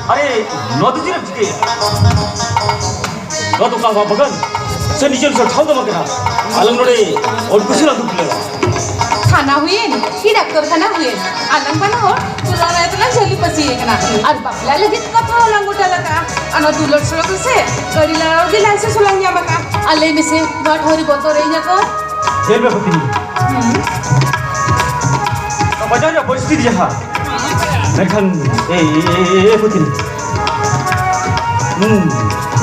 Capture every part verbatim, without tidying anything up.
ᱟᱨᱮ, ᱱᱚᱣᱟ ᱫᱚ ᱪᱮᱫ ᱮᱢ ᱪᱤᱠᱟᱹᱭᱟ? ᱱᱚᱣᱟ ᱫᱚ ᱚᱠᱟ ᱵᱟᱜᱟᱱ? ᱥᱮ ᱱᱤᱡᱮᱨ ᱥᱚ ᱴᱷᱟᱶ ᱫᱚ ᱵᱟᱝ ᱠᱟᱱᱟ᱾ ᱟᱞᱟᱝ ᱱᱚᱰᱮ ᱚᱞ ᱠᱩᱥᱤ ᱞᱟᱝ ᱫᱩᱯᱲᱩᱵ ᱞᱮᱱᱟ᱾ ᱛᱷᱟᱱᱟ ᱦᱩᱭᱮᱱ ᱠᱤ ᱰᱟᱠᱛᱚᱨ ᱠᱷᱟᱱᱟ ᱦᱩᱭᱮᱱ, ᱟᱞᱟᱝ ᱵᱟᱱᱟ ᱦᱚᱲ ᱛᱩᱞᱟᱹᱣ ᱨᱮ ᱛᱮᱞᱟᱝ ᱡᱷᱟᱹᱞᱤ ᱯᱟᱹᱥᱤ ᱟᱠᱟᱱᱟ᱾ ᱟᱨ ᱵᱟᱯᱞᱟ ᱞᱟᱹᱜᱤᱫ ᱠᱟᱛᱷᱟ ᱦᱚᱸᱞᱟᱝ ᱜᱚᱴᱟ ᱞᱮᱠᱟ᱾ ᱟᱨ ᱱᱚᱣᱟ ᱫᱩᱞᱟᱹᱲ ᱥᱚᱲᱚᱠ ᱨᱮᱥᱮ ᱜᱟᱹᱰᱤ ᱞᱟᱲᱟᱣ ᱜᱮ ᱞᱟᱭᱥᱮᱱᱥ ᱦᱚᱸᱞᱟᱝ ᱧᱟᱢ ᱟᱠᱟᱫ᱾ ᱟᱨ ᱞᱟᱹᱭ ᱢᱮᱥᱮ, ᱱᱚᱣᱟ ᱴᱷᱟᱶ ᱨᱮ ᱵᱚᱛᱚᱨ ᱤᱧ ᱟᱠᱚ? ᱧᱮᱞ ᱢᱮ ᱯᱟᱹᱛᱤ, ᱦᱩᱸ᱾ ᱱᱚᱣᱟ ᱵᱟᱡᱟᱨ ᱨᱮᱭᱟᱜ ᱯᱚᱨᱤᱥᱛᱷᱤᱛᱤ ᱡᱟᱦᱟᱸ, ᱢᱮᱱᱠᱷᱟᱱ ᱮ, ᱮ, ᱮ, ᱮ, ᱯᱟᱹᱛᱤ, ᱦᱩᱸ,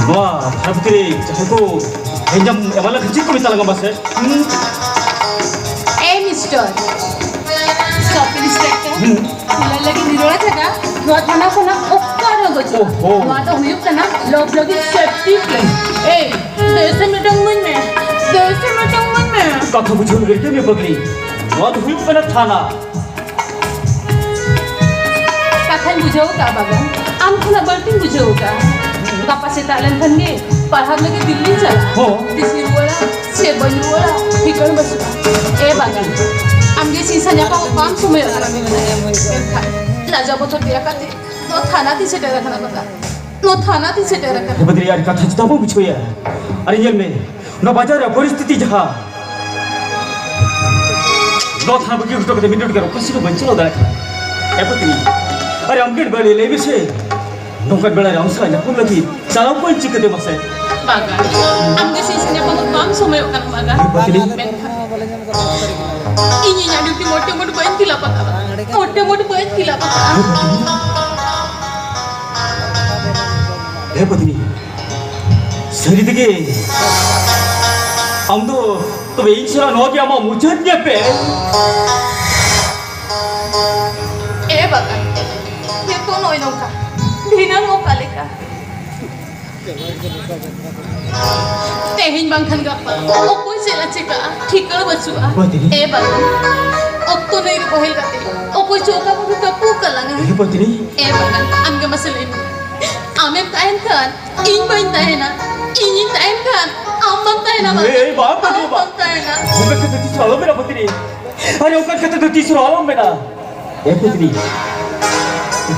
ᱱᱚᱣᱟ ᱛᱷᱟᱱᱟ ᱵᱷᱤᱛᱤᱨ ᱨᱮ ᱡᱟᱦᱟᱸᱭ ᱠᱚ ᱦᱮᱡ ᱧᱟᱢ ᱮᱢᱟᱱ ᱞᱮᱠᱷᱟᱱ ᱪᱮᱫ ᱠᱚ ᱢᱮᱛᱟ ᱞᱟᱝᱟ ᱢᱟᱥᱮ? ᱦᱩᱸ᱾ ᱮ ᱢᱤᱥᱴᱟᱨ ᱥᱟᱵ ᱤᱱᱥᱯᱮᱠᱴᱚᱨ, ᱦᱩᱸ᱾ ᱛᱩᱞᱟᱹᱣ ᱞᱟᱹᱜᱤᱫ ᱱᱤᱨᱚᱲᱟ ᱪᱷᱟᱰᱟ ᱱᱚᱣᱟ ᱛᱷᱟᱱᱟ ᱠᱷᱚᱱᱟᱜ ᱚᱠᱟ ᱨᱮᱦᱚᱸ ᱵᱟᱹᱪᱩᱜᱼᱟ᱾ ᱳᱦᱳ᱾ ᱱᱚᱣᱟ ᱫᱚ ᱦᱩᱭᱩᱜ ᱠᱟᱱᱟ ᱞᱚᱵ ᱞᱟᱹᱜᱤᱫ ᱥᱮᱯᱴᱤ ᱯᱞᱮᱱ᱾ ᱮᱭ, ᱫᱮᱥᱮ ᱢᱤᱫᱴᱟᱝ ᱤᱢᱟᱹᱧ ᱢᱮ, ᱫᱮᱥᱮ ᱢᱤᱫᱴᱟᱝ ᱤᱢᱟᱹᱧ ᱢᱮ᱾ ᱠᱟᱛᱷᱟ ᱵᱩᱡᱷᱟᱹᱣ ᱞᱟᱹᱜᱤᱫ ᱛᱮ ᱢᱮ ᱯᱟᱜᱽᱞᱤ, ᱱᱚᱣᱟ ᱫᱚ ᱦᱩᱭᱩᱜ ᱠᱟᱱᱟ ᱛᱷᱟᱱᱟ᱾ ᱠᱟᱛᱷᱟᱧ ᱵᱩᱡᱷᱟᱹᱣ ᱠᱟᱜᱼᱟ ᱵᱟᱜᱟᱱ, ᱟᱢ ᱠᱷᱚᱱᱟᱜ ᱵᱟᱹᱲᱛᱤᱧ ᱵᱩᱡᱷᱟᱹᱣ ᱠᱟᱜᱼᱟ᱾ ᱜᱟᱯᱟ ᱥᱮᱛᱟᱜ ᱞᱮᱱᱠᱷᱟᱱ ᱜᱮ ᱯᱟᱲᱦᱟᱣ ᱞᱟᱹᱜᱤᱫ ᱫᱤᱞᱞᱤᱧ ᱪᱟᱞᱟᱜᱼᱟ᱾ ᱦᱚᱸ᱾ ᱛᱤᱥᱤᱧ ᱨᱩᱣᱟᱹᱲᱟ ᱥᱮ ᱵᱟᱹᱧ ᱨᱩᱣᱟᱹᱲᱟ, ᱴᱷᱤᱠᱟᱹᱱ ᱵᱟᱹᱪᱩᱜᱼᱟ᱾ ᱮ ᱵᱟᱜᱟᱱ, ᱟᱢᱜᱮ ᱥᱤᱧ ᱥᱟᱧᱡᱟ ᱠᱚ ᱵᱟᱢ ᱥᱚᱢᱚᱭᱚᱜ ᱠᱟᱱᱟ᱾ ᱢᱮᱱᱠᱷᱟᱱ ᱞᱟᱡᱟ ᱵᱚᱛᱚᱨ ᱫᱮᱭᱟ ᱠᱟᱛᱮ ᱱᱚᱣᱟ ᱛᱷᱟᱱᱟ ᱛᱤᱧ ᱥᱮᱴᱮᱨ ᱟᱠᱟᱱᱟ ᱵᱟᱜᱟᱱ, ᱱᱚᱣᱟ ᱛᱷᱟᱱᱟ ᱛᱤᱧ ᱥᱮᱴᱮᱨ ᱟᱠᱟᱱᱟ᱾ ᱦᱮ ᱵᱟᱹᱫᱽᱨᱤ, ᱟᱨ ᱠᱟᱛᱷᱟ ᱪᱮᱫᱟᱜ ᱵᱟᱢ ᱵᱩᱡᱷᱟᱹᱣᱮᱭᱟ? ᱟᱨ ᱧᱮᱞ ᱢᱮ, ᱱᱚᱣᱟ ᱵᱟᱡᱟᱨ ᱨᱮᱭᱟᱜ ᱯᱚᱨᱤᱥᱛᱷᱤᱛᱤ ᱡᱟᱦᱟᱸ, ᱱᱚᱣᱟ ᱛᱷᱟᱱᱟ ᱵᱟᱹᱜᱤ ᱦᱚᱴᱚ ᱠᱟᱛᱮ ᱢᱤᱫ ᱢᱤᱱᱤᱴ ᱜᱟᱱ ᱚᱠᱟ ᱥᱮᱫ ᱦᱚᱸ ᱵᱟᱹᱧ ᱪᱟᱞᱟᱣ ᱫᱟᱲᱮᱭᱟᱜ ᱠᱟᱱᱟ᱾ ᱮ ᱯᱟᱹᱛᱤ, ᱟᱨᱮ ᱟᱢ ᱜᱮ ᱵᱟᱲᱟᱭ, ᱞᱟᱹᱭ ᱢᱮᱥᱮ, ᱱᱚᱝᱠᱟᱱ ᱵᱮᱲᱟ ᱨᱮ ᱟᱢ ᱥᱟᱞᱟᱜ ᱧᱟᱯᱟᱢ ᱞᱟᱹᱜᱤᱫ ᱪᱟᱞᱟᱣ ᱠᱚᱧ ᱪᱤᱠᱟᱹᱛᱮ ᱢᱟᱥᱮ? ᱵᱟᱜᱟᱱ, ᱟᱢ ᱜᱮ ᱥᱤᱧ ᱥᱟᱧᱡᱟ ᱠᱷᱚᱱ ᱫᱚ ᱵᱟᱢ ᱥᱚᱢᱚᱭᱚᱜ ᱠᱟᱱᱟ ᱵᱟᱜᱟᱱ᱾ ᱮ ᱯᱟᱹᱛᱤ᱾ ᱢᱮᱱᱠᱷᱟᱱ ᱤᱧ ᱤᱧᱟᱹᱜ ᱰᱤᱭᱩᱴᱤ ᱢᱚᱴᱮ ᱢᱚᱴ ᱵᱟᱹᱧ ᱯᱷᱤᱞᱟᱯ ᱟᱠᱟᱫᱟ, ᱢᱚᱴᱮ ᱢᱚᱴ ᱵᱟᱹᱧ ᱯᱷᱤᱞᱟᱯ ᱟᱠᱟᱫᱟ᱾ ᱦᱮ ᱯᱟᱹᱛᱤ, ᱥᱟᱹᱨᱤ ᱛᱮᱜᱮ ᱟᱢ ᱫᱚ ᱛᱚᱵᱮ ᱤᱧ ᱥᱟᱞᱟᱜ ᱱᱚᱣᱟ ᱜᱮ ᱟᱢᱟᱜ ᱢᱩᱪᱟᱹᱫ ᱧᱮᱯᱮᱞ? ᱮ ᱵᱟᱜᱟᱱ, ᱱᱤᱛᱚᱜ ᱱᱚᱜᱼᱚᱭ ᱱᱚᱝᱠᱟ, ᱫᱷᱤᱱᱟᱹᱝ ᱚᱠᱟ ᱞᱮᱠᱟ? ᱛᱮᱦᱮᱧ ᱵᱟᱝᱠᱷᱟᱱ ᱜᱟᱯᱟ ᱚᱠᱚᱭ ᱪᱮᱫ ᱮ ᱪᱤᱠᱟᱹᱜᱼᱟ, ᱴᱷᱤᱠᱟᱹ ᱵᱟᱹᱪᱩᱜᱼᱟ᱾ ᱵᱟᱹᱛᱤᱞᱤ᱾ ᱮ ᱵᱟᱜᱟᱱ, ᱚᱠᱛᱚ ᱱᱟᱹᱭ ᱨᱮ ᱵᱚᱦᱮᱞ ᱠᱟᱛᱮ ᱚᱠᱚᱭ ᱪᱚ ᱚᱠᱟ ᱠᱚᱨᱮ ᱛᱟᱹᱯᱩ ᱠᱟᱞᱟᱝᱟ᱾ ᱮ ᱵᱟᱹᱛᱤᱞᱤ᱾ ᱮ ᱵᱟᱜᱟᱱ, ᱟᱢ ᱜᱮ ᱢᱟᱥᱮ ᱞᱟᱹᱭ ᱢᱮ, ᱟᱢᱮᱢ ᱛᱟᱦᱮᱱ ᱠᱷᱟᱱ ᱤᱧ ᱵᱟᱹᱧ ᱛᱟᱦᱮᱱᱟ, ᱤᱧᱤᱧ ᱛᱟᱦᱮᱱ ᱠᱷᱟᱱ ᱟᱢ ᱵᱟᱢ ᱛᱟᱦᱮᱱᱟ ᱵᱟᱝ? ᱮᱭ, ᱵᱟᱝ, ᱵᱟᱝ, ᱟᱢ ᱵᱟᱝ᱾ ᱵᱟᱢ ᱛᱟᱦᱮᱱᱟ᱾ ᱚᱱᱠᱟ ᱠᱟᱛᱷᱟ ᱛᱤᱥ ᱦᱚᱸ ᱟᱞᱚᱢ ᱢᱮᱱᱟ ᱯᱟᱹᱛᱤᱨᱤ᱾ ᱟᱨᱮ, ᱚᱱᱠᱟ ᱠᱟᱛᱷᱟ ᱫᱚ ᱛᱤᱥ ᱦᱚᱸ ᱟᱞᱚᱢ ᱢᱮᱱᱟ᱾ ᱮ ᱯᱟᱹᱛᱤᱨᱤ,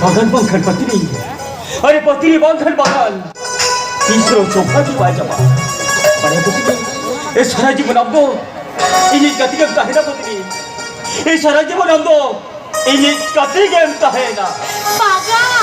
ᱵᱟᱜᱟᱱ ᱵᱟᱝᱠᱷᱟᱱ ᱯᱟᱹᱛᱤᱨᱤ᱾ ᱟᱨᱮ, ᱯᱟᱹᱛᱤᱨᱤ ᱵᱟᱝᱠᱷᱟᱱ ᱵᱟᱜᱟᱱ᱾ ᱛᱤᱥ ᱨᱮᱦᱚᱸ ᱪᱚᱯᱷᱟ ᱜᱮ ᱵᱟᱭ ᱪᱟᱵᱟᱜᱼᱟ᱾ ᱟᱨᱮ ᱯᱟᱹᱛᱤᱨᱤ, ᱮ ᱥᱟᱨᱟ ᱡᱤᱵᱚᱱ ᱟᱢ ᱫᱚ ᱤᱧᱤᱡ ᱜᱟᱛᱮ ᱜᱮᱢ ᱛᱟᱦᱮᱱᱟ ᱯᱟᱹᱛᱤᱨᱤ᱾ ᱮ ᱥᱟᱨᱟ ᱡᱤᱵᱚᱱ ᱟᱢ ᱫᱚ ᱤᱧᱤᱡ ᱜᱟᱛᱮ ᱜᱮᱢ ᱛᱟᱦᱮᱱᱟ᱾ ᱵᱟᱜᱟᱱ᱾